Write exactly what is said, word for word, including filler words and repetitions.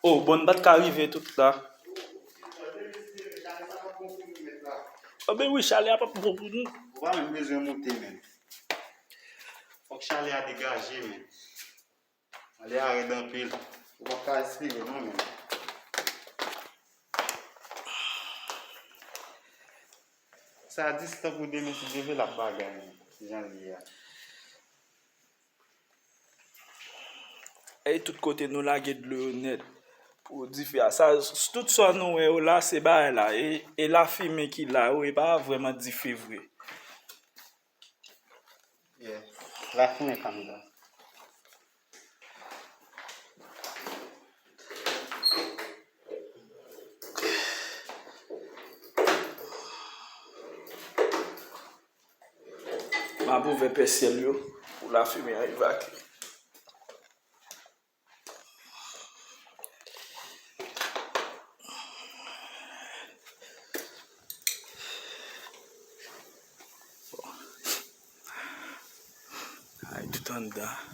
Oh, bon, n pa t ka rive tout la. Anben wi, chalè a p ap bon pou nou. Ou pa menm bezwen moute, men. Fòk chalè a degaje, men. Chalè a rèd anpil. Ou p ap ka respire, non, men. Sa a distan pou demen, si Dye vle, l ap bagay, men. Jan l ye a. E tout kote nou lage dlo yo nèt pou dife a. Sa, tout sa nou wè yo la, se bagay la. E, e lafimen ki la yo, e pa vrèman dife vre. Yeah. Lafimen kanmè la. M ap ouvè pèsyèl yo pou lafimen an evakye. Ay, tout anndan.